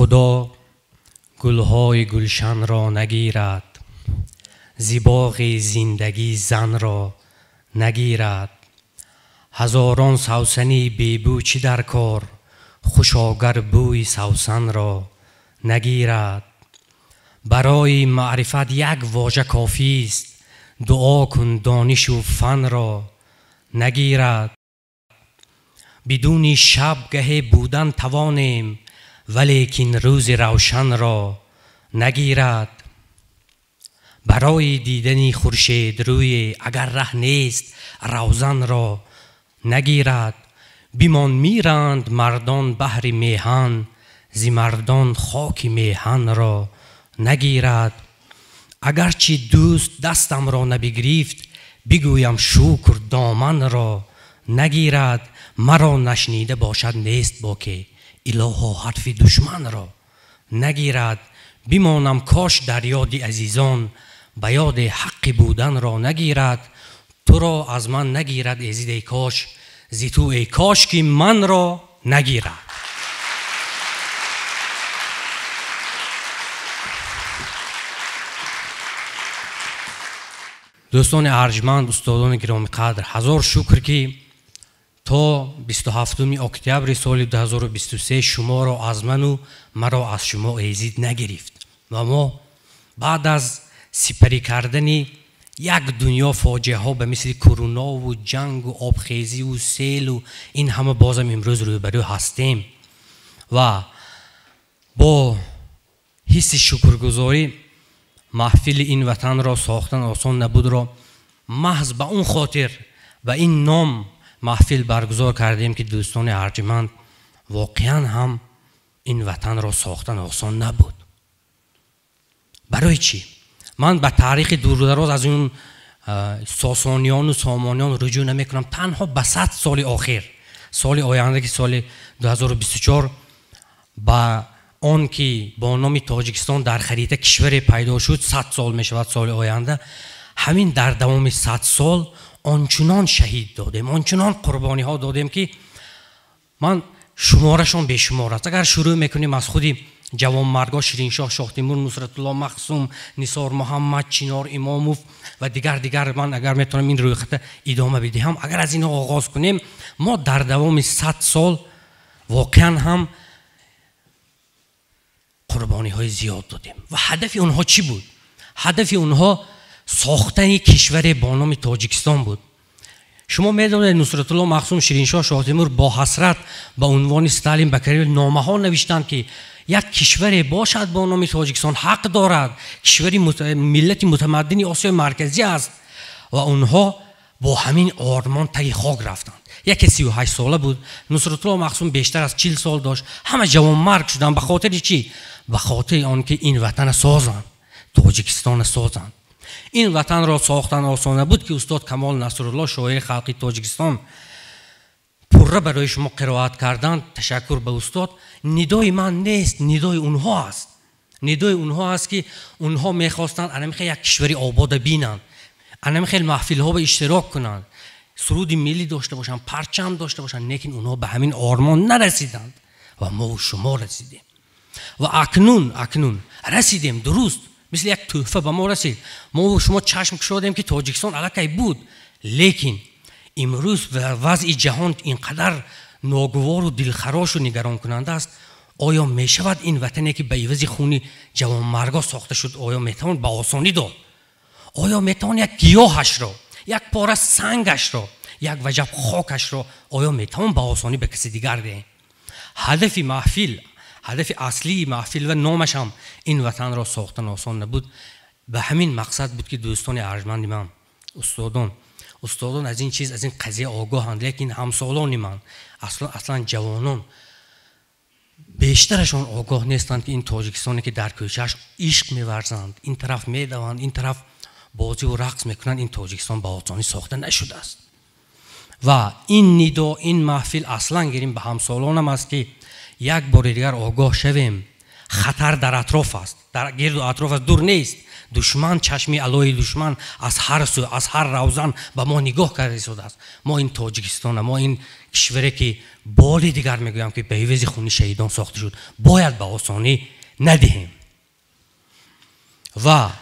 Худо гулҳои гулшанро нагирад, зи боғи зиндагӣ занро нагирад. Ҳазорон савсани бебӯ чӣ дар кор, хушогар бӯи савсанро нагирад. Барои маърифат як вожа кофист, дуо кун донишу фанро нагирад. Бидуни шаб гаҳе будан тавонем, валекин рӯзи равшанро нагирад. Барои дидани хуршед рӯе агар раҳ нест, равзанро нагирад. Бимон миранд мардон баҳри меҳан, зи мардон хоки меҳанро нагирад. Агарчи дӯст дастамро набигирифт, бигӯям шукр доманро нагирад. Маро нашнида бошад нест боке, илоҳо ҳарфи душманро нагирад. Бимонам кош дар ёди азизон, ба ёди ҳаққи буданро нагирад. Туро аз ман нагирад эзид эй кош, зи ту эй кош ки манро нагирад. Дӯстони арҷманд, устодони гиромиқадр, ҳазор шукр ки то 27 октябри соли 2023 шуморо аз ману маро аз шумо эзид нагирифт ва мо баъд аз сипарӣ кардани як дунё фоҷиаҳо ба мисли коронаву ҷангу обхезиву селу ин ҳама бозам имрӯз рӯбарӯ ҳастем ва бо ҳисси шукргузорӣ маҳфили ин ватанро сохтан осон набудро маҳз ба он хотир ба ин ном маҳфил баргузор кардем ки дӯстони арҷманд, воқеан ҳам ин ватанро сохтан осон набуд. Барои чӣ? Ман ба таърихи дурудароз аз он сосониёну сомониён руҷӯъ намекунам, танҳо ба 100 соли охир, соли оянда ки соли 2024 ба он ки бо номи Тоҷикистон дар харита кишваре пайдо шуд, 100 сол мешавад соли оянда. Ҳамин дар давоми 100 сол ончунон шаҳид додем, ончунон қурбониҳо додем ки ман шуморашон бешумор аст. Агар шурӯъ мекунем аз худи ҷавонмаргҳо Шириншоҳ Шоҳтемур, Нусратулло Махсум, Нисор Муҳаммад, Чинор Имомов ва дигар ман агар метавонам ин рӯйхата идома бидиҳам, агар аз инҳо оғоз кунем, мо дар давоми 100 сол воқеан ҳам қурбониҳои зиёд додем. Ва ҳадафи онҳо чӣ буд? Ҳадафи онҳо сохтани кишваре бо номи Тоҷикистон буд. Шумо медонед Нусратулло Махсум, Шириншоҳ Шоҳтемур бо ҳасрат ба унвони Сталин ба Карел номаҳо навиштанд ки як кишваре бошад бо номи Тоҷикистон, ҳақ дорад, кишвари миллати мутамаддини Осиёи Марказӣ аст. Ва онҳо бо ҳамин ормон таги хок рафтанд. Яке 38 сола буд, Нусратулло Махсум бештар аз 40 сол дошт. Ҳама ҷавонмарг шуданд. Ба хотири чӣ? Ба хотири он ки ин ватана созанд, Тоҷикистона созанд. Ин ватанро сохтан осон набуд ки устод Камол Насрулло, шоири халқи Тоҷикистон, пурра барои шумо қироат карданд. Ташаккур ба устод. Нидои ман нест, нидои онҳо аст. Нидои онҳо аст ки онҳо мехостанд анамихел як кишвари обода бинанд, анамихел маҳфилҳо ба иштирок кунанд, суруди миллӣ дошта бошанд, парчам дошта бошанд, лекин онҳо ба ҳамин ормон нарасиданд ва мо шумо расидем. Ва акнун расидем, дуруст, мисли як тӯҳфа ба мо расид. Мо шумо чашм кушодем ки Тоҷикистон аллакай буд, лекин имрӯз вазъи ҷаҳон ин қадар ногувору дилхарошу нигаронкунанда аст. Оё мешавад ин ватане ки ба ивази хуни ҷавонмаргҳо сохта шуд, оё метавон ба осонӣ дод? Оё метавон як гиёҳашро, як пора сангашро, як ваҷаб хокашро оё метавон ба осонӣ ба каси дигар диҳем? Ҳадафи маҳфил, ҳадафи аслии маҳфил ва номаш ҳам ин ватанро сохтан осон набуд. Ба ҳамин мақсад буд ки дӯстони арҷманди ман, устодон аз ин чиз, аз ин қазия огоҳанд, лекин ҳамсолони ман, аслан ҷавонон бештарашон огоҳ нестанд ки ин тоҷикистоне ки дар кӯчааш ишқ меварзанд, ин тараф медаванд, ин тараф бозиву рақс мекунанд, ин Тоҷикистон ба осонӣ сохта нашудааст. Ва ин нидо, ин маҳфил аслан гирим ба ҳамсолонам аст ки як бори дигар огоҳ шавем. Хатар дар атроф аст, дар гирду атроф аст, дур нест. Душман, чашми алои душман аз ҳар сӯ, аз ҳар равзан ба мо нигоҳ карда истодааст. Мо ин Тоҷикистона, мо ин кишваре, ки бори дигар мегӯям, ки ба ивази хуни шаҳидон сохта шуд, бояд ба осонӣ надиҳем. Ва